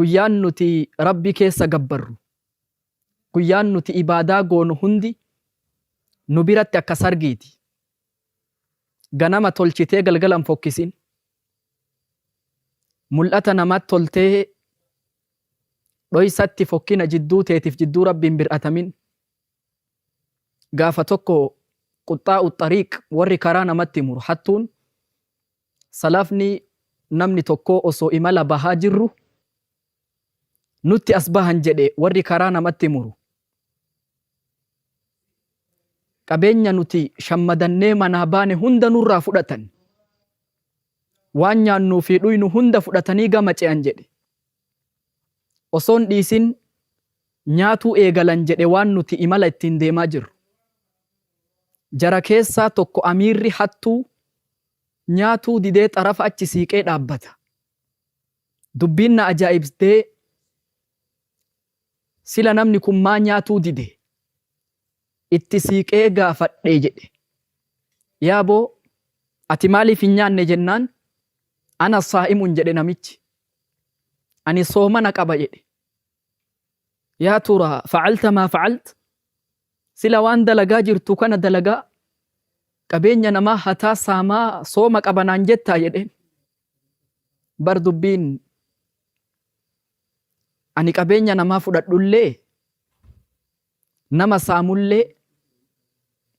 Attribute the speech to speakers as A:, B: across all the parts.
A: Guyyaan nuti Rabbi keessa gabbarru, guyyaan nuti ibaadaa goonu hundi nu biratti akka sargiiti. Ganama tolchitee galgala hin fokkisin. Mul'ata namaatti toltee dhoysatti fokkina jidduu teetif jidduu Rabbii hin bir'atamin. Gaafa tokko quxxaa'u xariiq warri karaa namatti muru hattuun salafni namni tokkoo osoo imala bahaa jirru nutti as bahan jedhe warri karaa namatti muru. Qabeenya nuti shammadannee manaa baane hunda nurraa fudhatan. Waan nyaannuu fi dhuynu hunda fudhatanii gama ce'an jedhe. Osoo hin dhiisin nyaatuu eegalan jedhe waan nuti imala ittiin deemaa jirru. Jara keessaa tokko amiirri hattuu nyaatuu didee xarafa achi siiqee dhaabbata. Dubbiin na ajaa'ibsdee sila namni kun maa nyaatuu dide? Itti siiqee gaafadhe jedhe. Yaaboo ati maaliif hin nyaanne jennaan ana saa'imun jedhe namichi. Ani soomana qaba jedhe. Yaa turaa fa'alta maa fa'alt? Sila waan dalagaa jirtu kana dalagaa qabeenya namaa hataa saamaa sooma qaba naan jettaa jedheen. Bar dubbiin ani qabeenya namaa fudhadhullee nama saamullee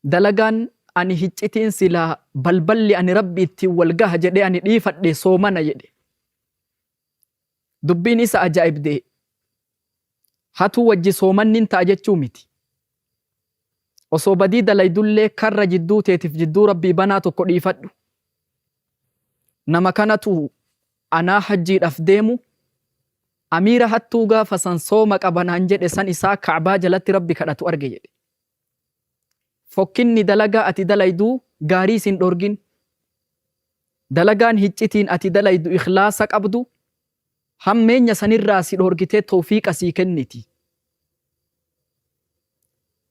A: dalagaan ani hiccitiin silaa balballi ani Rabbi ittiin wal gaha jedhee ani dhiifadhe soomana jedhe. Dubbiin isa ajaa'ibde hatuu wajji soomanni hin ta'a jechuu miti. Osoo badii dalaydullee karra jidduu teetif jidduu Rabbii banaa tokko dhiifadhu. Nama kanatu anaa hajjiidhaf deemu amiira hattuu gaafa san sooma qaba naan jedhe san isaa ka'baa jalatti Rabbi kadhatu arge jedhe. Fokkinni dalagaa ati dalayduu gaarii sin dhorgin. Dalagaan hiccitiin ati dalaydu ikhlaasa qabdu hammeenya sanirraa si dhoorgitee tawfiiqa sii kenniti.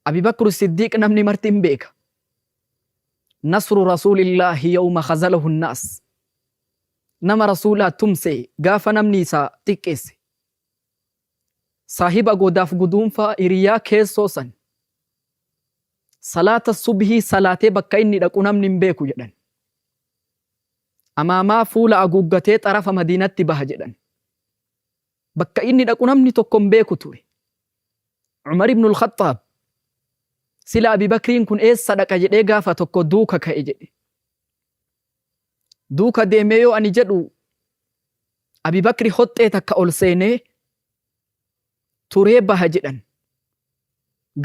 A: Abi Bakru Siddiiq namni marti hin beeka. Nasru Rasuulillaahi yawma khazalahu nnaas. Nama Rasuulaa tumse gaafa namni isa xiqqeesse. Saahiba godaaf guduunfaa hiriyaa keessoo san. Salaata subhii salaatee bakka inni dhaqu namni hin beeku jedhan. Amaamaa fuula aguuggatee xarafa Madiinatti baha jedhan. Bakka inni dhaqu namni tokko hin beeku ture. Umar ibn al-Khaxxaab sila Abi Bakriin kun eessa dhaqa jedhee gaafa tokko duuka ka'e jedhe. Duuka deemee yoo ani jedhu Abi Bakri hoxxee takka ol seenee turee baha jedhan.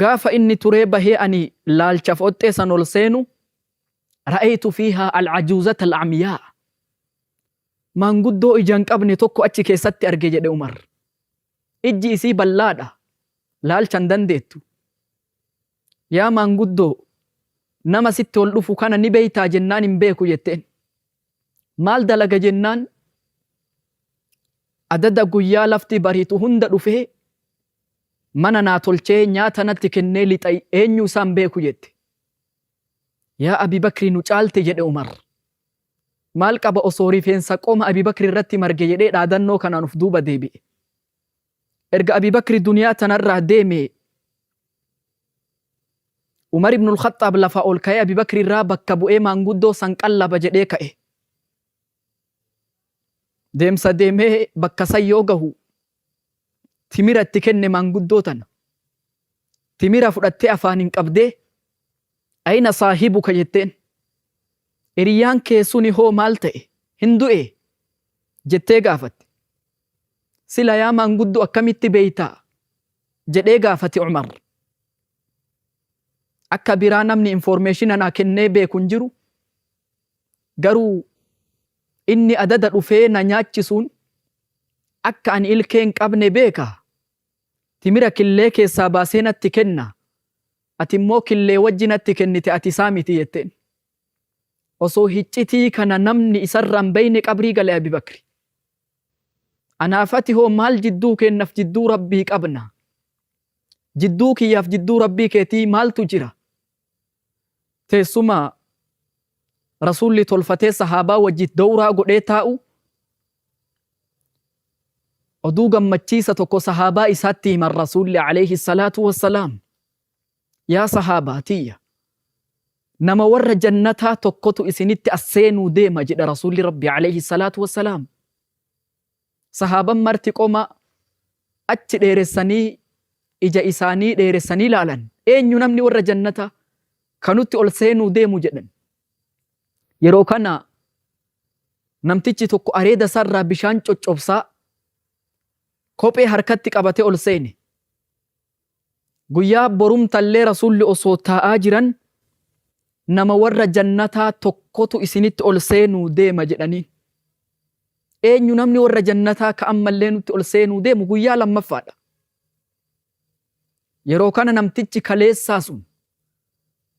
A: Gaafa inni turee bahee ani laalchaf hoxxee san ol seenu ra'aytu fiihaa al-ajuuzata al-amyaa. Maanguddoo ija hin qabne tokko achi keessatti arge jedhe Umar. Ijji isii bal'aadha. Laalcha hin dandeettu. Yaa maanguddoo nama sitti ol dhufu kana ni beektaa jennaan hin beeku jetteen. Maal dalaga jennaan adada guyyaa lafti bariitu hunda dhufee mana naa tolchee nyaata natti kennee lixa eenyu isaa hin beeku jette. Yaa Abi Bakri nu caalte jedhe Umar. Maal qaba osoo rifeensa qoma Abi Bakri irratti marge jedhee dhaadannoo kanaan uf duuba deebi'e. Erga Abi Bakri duniyaa tanarraa deeme Umar ibn al-Khaxxaab lafaa ol ka'ee Abi Bakri irraa bakka bu'ee maanguddoo san qallaba jedhee ka'e. Deemsa deemee bakka san yoo gahu timira itti kenne maanguddoo tana. Timira fudhattee afaaniin qabdee ayna saahibuka jetteen. Hiriyyaan kee suni hoo maal ta'e? Hin du'ee? Jettee gaafatte. Sila yaa maanguddoo akkamitti beeytaa? Jedhee gaafate Umar. Akka biraa namni informeeshina naa kennee beeku hin jiru. Garuu inni adada dhufee na nyaachisuun akka ani ilkee hin qabne beeka. Timira killee keessaa baasee natti kenna. Ati immoo killee wajji natti kennite ati isaa miti jetteen. Osoo hiccitii kana namni isarraa hin beeyne qabrii gale Abi Bakri. Anaaf ati hoo maal jidduu keennaf jidduu Rabbii qabna? Jidduu kiyyaaf jidduu Rabbii keetii maaltu jira? Teessuma Rasuulli tolfatee sahaabaa wajji dowraa godhee taa'u Oduu gammachiisa tokko sahaabaa isaatti himan Rasuulli alayhi salaatu wassalaam. Yaa sahaabaa tiyya, nama warra jannataa tokkotu isinitti as seenuu deema jedha Rasuulli Rabbi alayhi salaatu wassalaam. Sahaaban marti qoma achi dheeressanii ija isaanii dheeressanii laalan. Eenyu namni warra jannataa ka nutti ol seenuu deemu jedhan. Yeroo kana namtichi tokko areeda isaarraa bishaan coccobsaa kophee harkatti qabatee ol seene. Guyyaa borumtallee Rasuulli osoo taa'aa jiran nama warra jannataa tokkotu isinitti ol seenuu deema jedhaniin. Eenyu namni warra jannataa ka ammallee nutti ol seenuu deemu guyyaa lammaffaadha. Yeroo kana namtichi kaleessaa sun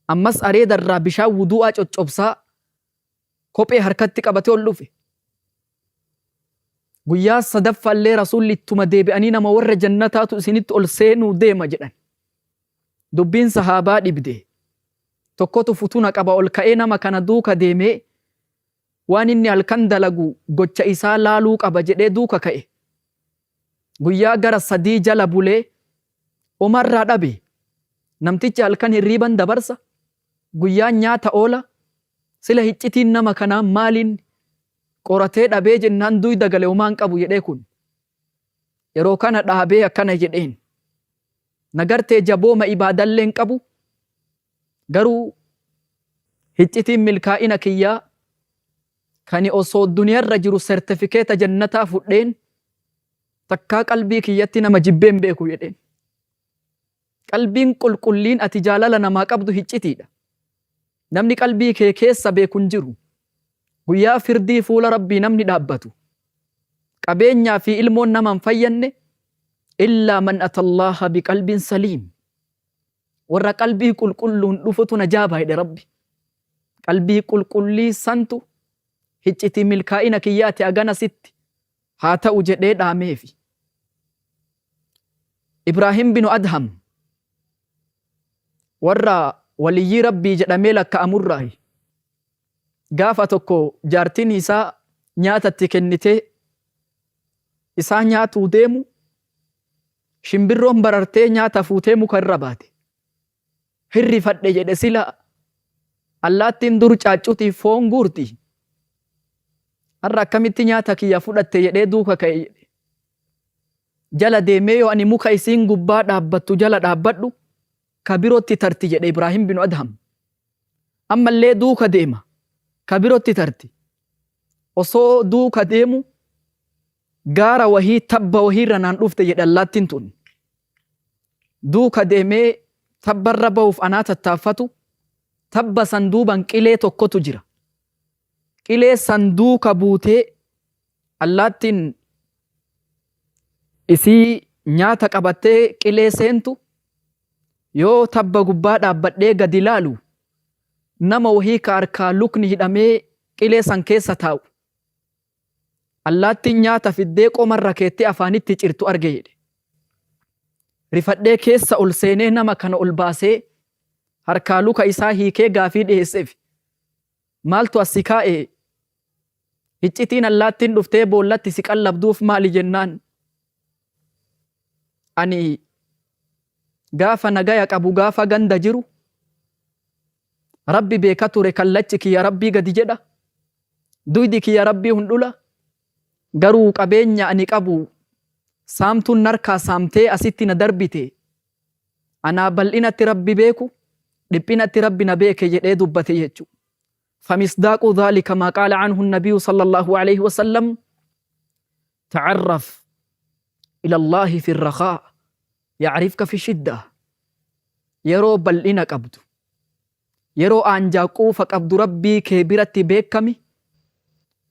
A: ammas areeda irraa bishaan wuduu'aa coccobsaa kophee harkatti qabatee ol dhufe. Guyyaa sadaffaallee Rasuulli ittuma deebi'anii nama warra jannataatu isinitti ol seenuu deema jedhan. Dubbiin sahaabaa dhibde. Tokkotu futuna qaba ol ka'ee nama kana duuka deemee waan inni halkan dalagu gocha isaa laaluu qaba jedhee duuka ka'e. Guyyaa gara sadii jala bulee omarraa dhabe. Namtichi halkan hirriiban dabarsa, guyyaan nyaata oola, sila hiccitiin nama kanaa maaliin qoratee dhabee jennaan duyda gale homaa hin qabu jedhee kun. Yeroo kana dhaabee akkana jedheen. Na gartee jabooma ibaadallee hin qabu, garuu hiccitiin milkaa'ina kiyyaa kani osoo duniyarra jiru sertifikeeta jannataa fudheen takkaa qalbii kiyyatti nama jibbee hin beeku jedheen. Qalbiin qulqulliin ati jaalala namaa qabdu hiccitiidha. Namni qalbii kee keessa beeku hin jiru. Guyyaa firdii fuula Rabbii namni dhaabbatu. Qabeenyaa fi ilmoon nama hin fayyanne illaa man atallaaha biqalbin saliim. Warra qalbii qulqulluun dhufutu najaa baha jedhe Rabbi. Qalbii qulqullii santu hiccitii milkaa'ina kiyyaati agana sitti haa ta'u jedhee dhaameefi. Ibraahim binu Adham warra waliyyii Rabbii jedhamee lakka'amurraayi. Gaafa tokko jaartiin isaa nyaata itti kennitee isaa nyaatuu deemu shimbirroon barartee nyaata fuutee muka irra baate. Hin rifadhe jedhe sila allaattiin dur caaccutii foon guurti. Har'a akkamitti nyaata kiyya fudhatte jedhee duuka ka'e jedhe. Jala deemee yoo ani muka isiin gubbaa dhaabbattu jala dhaabbadhu ka birootti tarti jedhe Ibraahim binu Adham. Ammallee duuka deema ka birootti tarti. Osoo duuka deemu gaara wahii tabba wahiirra naan dhufte jedhe allaattiin tun. Duuka deemee tabbarra bahuuf anaa tattaaffatu tabba san duuban qilee tokkotu jira. Qilee san duuka buutee allaattiin isii nyaata qabattee qilee seentu yoo tabba gubbaa dhaabbadhee gadi laalu nama wahii ka harkaa lukni hidhamee qilee san keessa taa'u Allaattiin nyaata fiddee qomarra keettee afaanitti cirtu arge jedhe. Rifadhee keessa ol seenee nama kana ol baasee harkaa luka isaa hiikee gaafii dhiheesseef. Maaltu as si kaa'e? Hiccitiin allaattiin dhuftee boollatti si qallabduuf maali jennaan. Ani gaafa nagaya qabu gaafa ganda jiru Rabbi beeka ture kallachi kiyya Rabbii gadi jedha. Duydi kiyya Rabbii hundhula. Garuu qabeenya ani qabu saamtuun narkaa saamtee asitti na darbite. Anaa bal'inatti Rabbi beeku dhiphinatti Rabbi na beeke jedhee dubbate jechu. Famisdaaqu dhaalika maa qaala anhu nabiyyu sallallahu alayhi wa sallam ta'arraf ila Allaahi fi rakhaa ya'rifka fi shidda. Yeroo bal'ina qabdu Yeroo aanjaa quufa qabdu Rabbii kee biratti beekkami,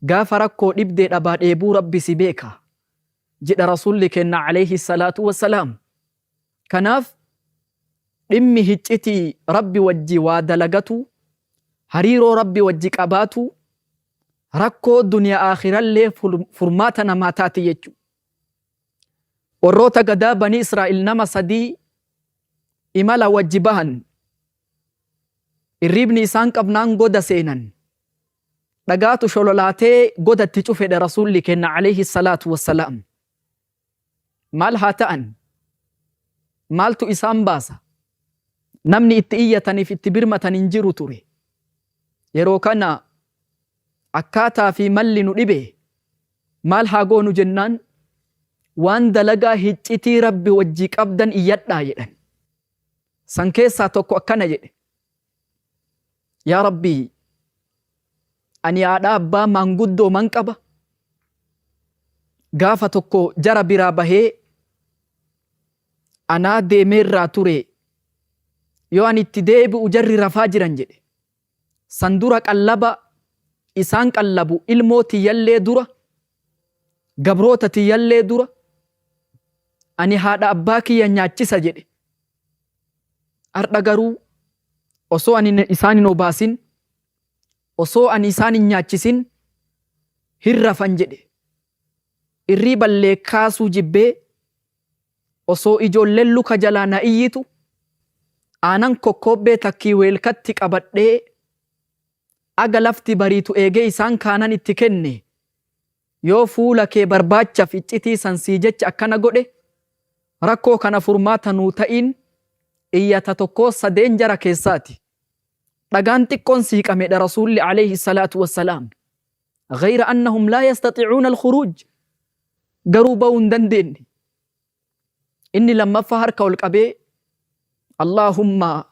A: gaafa rakkoo dhibdee dhabaa dheebuu Rabbi si beeka jedha Rasuulli keenna aleyhi salaatu wassalaam. Kanaaf dhimmi hiccitii Rabbi wajji waa dalagatuu, hariiroo Rabbi wajji qabaatuu rakkoo duniyaa aakhirallee furmaata namaa taati jechu. Warroota gadaa Banii Israa'il nama sadii imala wajji bahan Irriibni isaan qabnaan goda seenan. Dhagaatu shololaatee goda itti cufedha Rasuulli keenna alayhi salaatu wassalaam. Maal haa ta'an? Maaltu isaan baasa? Namni itti iyyataniif itti birmatan hin jiru ture. Yeroo kana akkaataa fi malli nu dhibe, maal haa goonu jennaan, waan dalagaa hiccitii Rabbi wajjii qabdan iyyadhaa jedhan. San keessaa tokko akkana jedhe. Yaa Rabbii, ani haadha abbaa maanguddoo man qaba. Gaafa tokko jara biraa bahee anaa deemeerraa ture. Yoo ani itti deebi'u jarri rafaa jiran jedhe. San dura qallaba isaan qallabu ilmoo tiyyallee dura, gabroota tiyyallee dura ani haadha abbaa kiyya nyaachisa jedhe. Ardha garuu osoo ani isaan hin obaasin, osoo ani isaan hin nyaachisin hin rafan jedhe. Irriiballee kaasuu jibbee osoo ijoolleen luka jalaa na iyyitu aanan kokkoobbee takkii weelkatti qabadhee aga lafti bariitu eegee isaan kaanan itti kenne. Yoo fuula kee barbaachaf iccitii san sii jecha akkana godhe, rakkoo kana furmaata nuu ta'iin iyyata tokkoo sadeen jara keessaati. Dhagaan xiqqoon siiqamedha Rasuulli alayhi salaatu wassalaam. Ghayra annahum laa yastati'uuna al-khuruuj. Garuu ba'uu hin dandeenye. Inni lammaffaa harka ol qabee, Allaahumma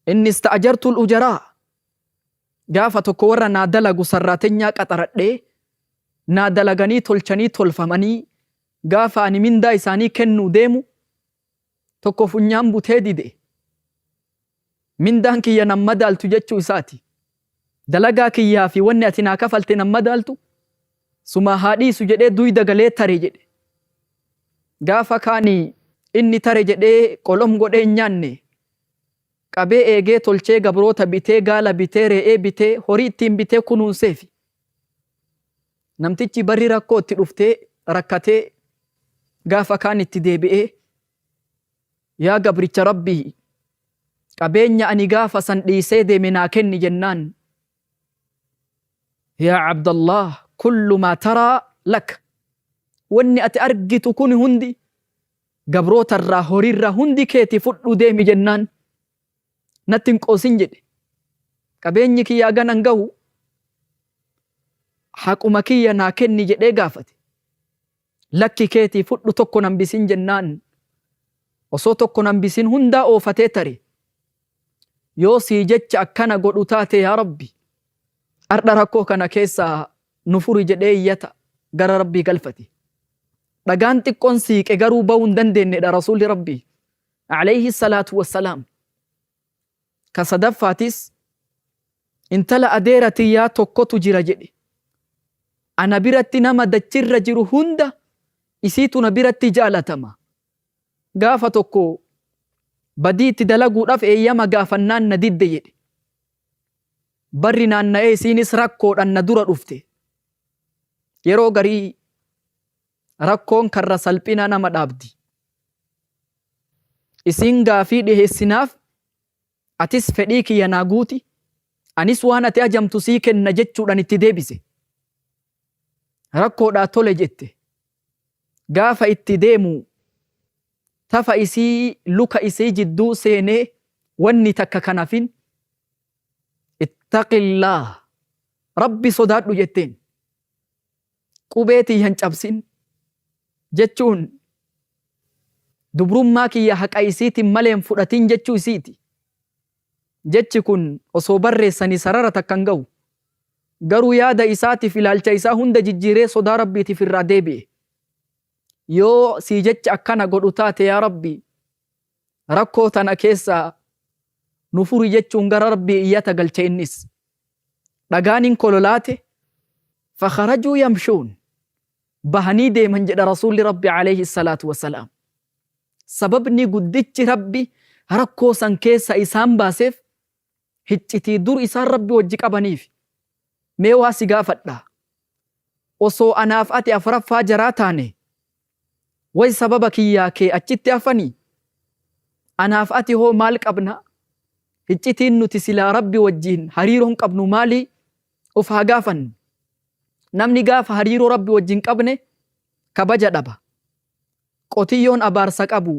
A: inni ista'ajartu al-ujaraa, gaafa tokko warra naa dalagu sarraatenyaa qaxaradhee, naa dalaganii tolchanii tolfamanii, gaafa ani mindaa isaanii kennuu deemu tokko funyaan butee dide. Mindaan kiyya nan madaaltu jechuu isaati. Dalagaa kiyyaa fi wanni ati naa kafalte nan madaaltu, sumaa haa dhiisu jedhee duyda galee tare jedhe. Gaafa kaani inni tare jedhee qolom godhee hin nyaanne. Qabee eegee tolchee gabroota bitee, gaala bitee, re'ee bitee, horii ittiin bitee kunuunseefi. Namtichi barri rakkoo itti dhuftee rakkatee gaafa kaan itti deebi'ee, Yaa gabricha Rabbii, qabeenya ani gaafa san dhiisee deeme naa kenni jennaan, Yaa Abdallaah, kullu maa taraa lak, wanni ati argitu kuni hundi, gabroota irraa, horii irraa, hundi keeti, fudhuu deemi jennaan, natti hin qoosin jedhe. Qabeenyi kiyya hagana hin gahu, haquma kiyya naa kenni jedhee gaafate. Lakki, keetii fudhu, tokko hin hambisin jennaan, osoo tokko hin hambisin hundaa oofatee tare. Yoo sii jecha akkana godhu taate, yaa Rabbi, ardha rakkoo kana keessaa nu furi jedhee iyyata gara Rabbii galfate. Dhagaan xiqqoon siiqe garuu ba'uu hin dandeennedha Rasuulli Rabbii alayhi salaatu wassalaam. Ka sadaffaatis, intala adeera tiyyaa tokkotu jira jedhe. Ana biratti nama dachirra jiru hunda isiitu na biratti jaalatama. Gaafa tokko badii itti dalaguudhaaf eeyyama gaafannaan na didde jedhe. Barri naanna'ee isiinis rakkoodhaan na dura dhufte. Yeroo garii rakkoon karra salphinaa nama dhaabdi. Isiin gaafii dhiheessinaaf, atis fedhii kiyya naa guuti, anis waan ati ajamtu sii kenna jechuudhaan itti deebise. Rakkoodhaa tole jette. Gaafa itti deemu tafa isii luka isii jidduu seenee wanni takka kan hafin, ittaqillaah, Rabbi sodaadhu jetteen. Qubee tiyya hin cabsin jechuun dubrummaa kiyya haqa isiitin malee hin fudhatin jechuu isiiti. Jechi kun osoo barreessanii sarara takka hin gahu. Garuu yaada isaatiif ilaalcha isaa hunda jijjiiree sodaa Rabbiitiif irraa deebi'e. Yoo sii jecha akkana godhu taate, yaa Rabbi, rakkoo tana keessaa nu furi jechuun gara Rabbii iyyata galche innis. Dhagaan hin kololaate, fakharajuu yamshuun, bahanii deeman jedha Rasuulli Rabbi alayhi salaatu wassalaam. Sababni guddichi Rabbi rakkoo san keessa isaan baaseef hiccitii dur isaan Rabbi wajji qabaniifi. Mee waa si gaafadha. Osoo anaaf ati afraffaa jaraa taane, way sababa kiyyaa kee achitti hafanii? Anaaf ati hoo maal qabna? Hiccitiin nuti silaa Rabbi wajjiin hariiroon qabnu maali? Of haa gaafannu. Namni gaafa hariiroo Rabbi wajjin qabne kabaja dhaba. Qotiyyoon abaarsa qabu.